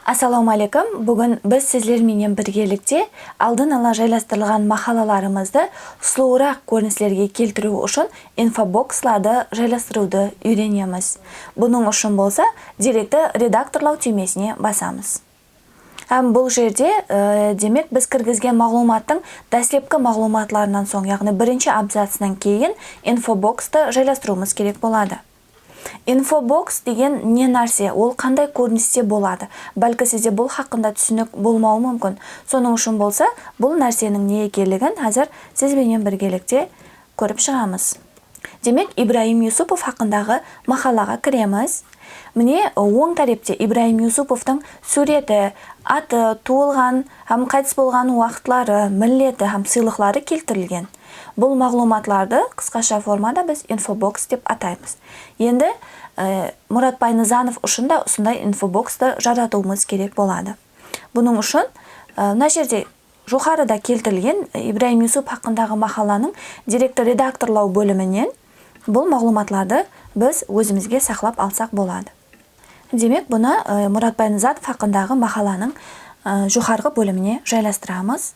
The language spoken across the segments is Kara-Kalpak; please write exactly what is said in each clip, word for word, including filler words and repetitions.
Assalawma áleykum. Búgin biz sizler menen birgelikte aldın ala jaylastırılǵan maqalalarımızdı sulıwıraq kórinislerge keltiriw ushın infobokslardı jaylastırıwdı úyrenemiz. Bunıń ushın bolsa derekti redaktorlaw túymesine basamız. Hám bul jerde, e, demek, biz kirgizgen maǵlıwmattıń dáslepki maǵlıwmatlarınan soń, yaǵnıy birinshi abzatsınan keyin infobokstı jaylastırıwımız kerek boladı. Infoboks degen ne nárse, ol qanday kóriniste boladı? Bálki sizde bul haqqında túsinik bolmawı múmkin. Sonıń ushın bolsa, bul nárseniń ne ekenligin házir siz benen birgelikte kórip shıǵamız. Demek, Ibrayım Yusupov haqqındaǵı maqalaǵa kiremiz. Mine, oń tárepte Ibrayım Yusupovtıń súwreti, atı, tuwılǵan hám qaytıs bolǵan waqıtları, milleti hám sıylıqları keltirilgen. Bul maǵlıwmatlardı qısqasha formada biz infoboks dep ataymız. Endi, e, Muratbay Nızanov ushın da usınday infobokstı jaratıwımız kerek boladı. Bunıń ushın, e, mına jerde joqarıda keltirilgen, e, Ibrayım Yusupov haqqındaǵı maqalanıń derekti redaktorlaw bóliminen bul maǵlıwmatlardı biz ózimizge saqlap alsaq boladı. Demek, bunı, e, Muratbay Nızanov haqqındaǵı maqalanıń, e, joqarǵı bólimine jaylastıramız.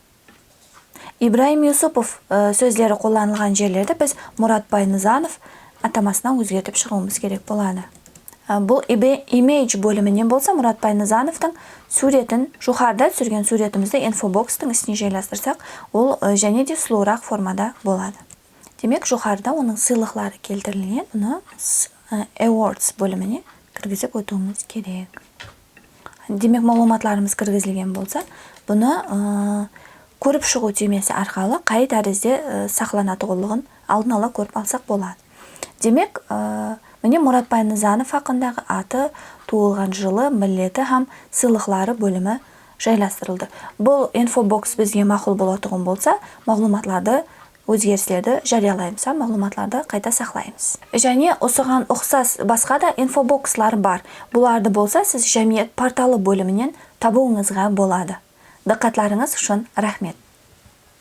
Ibrayım Yusupov, e, sózleri qollanılǵan jerlerde biz Muratbay Nızanov atamasına ózgertip shıǵıwımız kerek boladı. E, bul ibe-, image bóliminen bolsa Muratbay Nızanovtıń súwretin, joqarıda túsirgen súwretimizdi infobokstıń ústine jaylastırsaq, ol, e, jáne de sulıwıraq formada boladı. Demek, joqarıda onıń sıylıqları keltirilgen, bunı s-, e, awards bólimine kirgizip ótiwimiz kerek. Demek, maǵlıwmatlarımız kirgizilgen bolsa, bunı, ı, kórip shıǵıw túymesi arqalı qay tárizde, ı, saqlanatuǵınlıǵın aldın ala kórip alsaq boladı. Demek, ı, mine, Muratbay Nızanov haqqındaǵı atı, tuwılǵan jılı, milleti hám sıylıqları bólimi jaylastırıldı. Bul infoboks bizge maqul bolatuǵın bolsa, maǵlıwmatlardı ózgerislerdi járiyalaymız hám maǵlıwmatlardı qayta saqlaymız. Jáne usıǵan uqsas basqa da infobokslar bar. Bulardı bolsa siz jámiyet portalı bóliminen tabıwıńızǵa boladı. Dıqqatlarıńız ushın raxmet.